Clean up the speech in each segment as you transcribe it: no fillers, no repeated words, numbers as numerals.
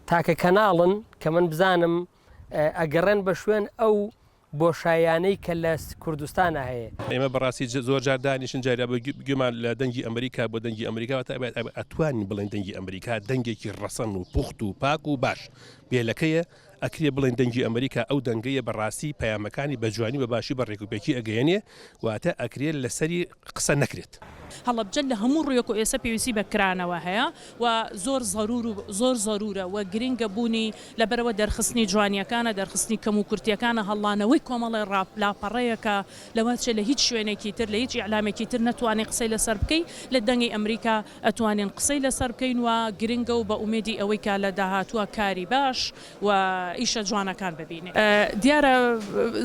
تاکە کەناڵن کە من بزانم ئەگەڕێن بە شوێن ئەو بۆشاییانەی کە لە کوردستانا هەیە. ئێمە بەڕاستی زۆر جار دانیشن جاریا بە گوێمان لە دەنگی ئەمریکا بۆ دەنگی ئەمریکا واتە ئەتوانین بڵێن دەنگی ئەمریکا دەنگێکی ڕەسەن و پوخت و پاک و باش بێلەکەیە ئەکرێ بڵێن دەنگی ئەمریکا ئەو دەنگەیە بەڕاستی پەیامەکانی بە جوانی بە باشی بە ڕێکوپێکی ئەگەیەنێ واتە ئەکرێ لەسەری قسە نەکرێت. هەڵەبجە لە هەموو ڕوویەک و ئێسە پێویستی بە کرانەوە هەیە و زۆر زەرور و زۆر زەرورە و گرنگە بوونی لەبەرئەوە دەرخستنی جوانیەکانە دەرخستنی کەم و کورتیەکانە هەڵانەوەی کۆمەڵێ ڕاپ لاپەڕەیەکە لەوەچێ لە هیچ شوێنێکی تر لە هیچ ئیعلامێکی تر نەتوانی قسەی لەسەر بکەی لە دەنگی ئەمریکا ئەتوانین قسەی لەسەر بکەین و گرنگە و بە ئومێدی ئەوەی کە لە داهاتووە کاری باش و ئیشە جوانەکان ببینین. دیارە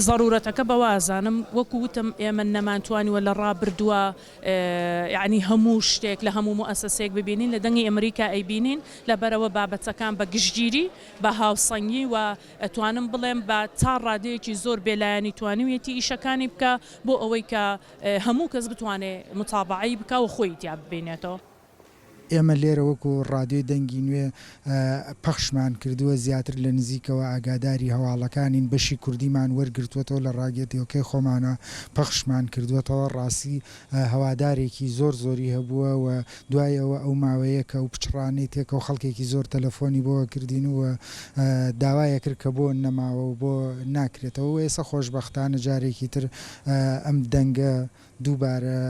زەرورەتەکە بەوە ئەزانم وەکو وتم ئێمە نەمانتوانیوە لە ڕابردووە یەعنی هەموو شتێک لە هەموو موئەسەسەیەک ببینین لە دەنگی ئەمریکا ئەیبینین لەبەرئەوە بابەتەکان بە گشتگیری بە هاوسەنگی و ئەتوانم بڵێم بە تا ڕادەیەکی زۆر بێلایەنی توانیویەتی ئیشەکانی بکا بۆ ئەوەی کە هەموو کەس بتوانێ موتابەعەی بکا و خۆی تیا ببینێتەوە. ئێمە لێرە وەکو ڕادیۆی دەنگی نوێ پەخشمان کردووە، زیاتر لە نزیکەوە ئاگاداری هەواڵەکانین، بەشی کوردیمان وەرگرتووەتەوە لە ڕاگێدیۆکەی خۆمانە پەخشمان کردووەتەوە، ڕاستی هەوادارێکی زۆر زۆری هەبووە و دوای ئەوە ئەو ماوەیە کە ئەو پچڕانەی تێکەوت خەڵکێکی زۆر تەلەفۆنی بۆ کردین و داوای کرد کە بۆ نەماوە و بۆ ناکرێتەوە و ئێستا خۆشبەختانە جارێکی تر ئەم دەنگە دووبارە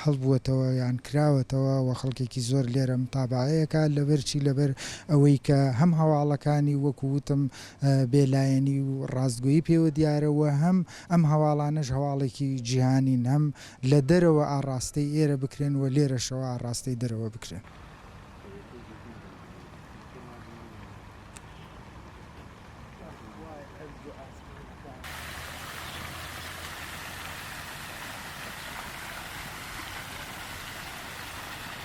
هەڵبووەتەوە یان کراوەتەوە و خەڵکێکی زۆر لێرە متابەعەی ئەکات لەبەر چی لەبەر ئەوەی کە هەم هەواڵەکانی وەکو وتم بێ لایەنی و ڕاستگۆیی پێوە دیارە و هەم ئەم هەواڵانەش هەواڵێکی جیهانین هەم لە دەرەوە ئاڕاستەی ئێرە بکرێن و لێرەشەوە ئاڕاستەی دەرەوە بکرێن.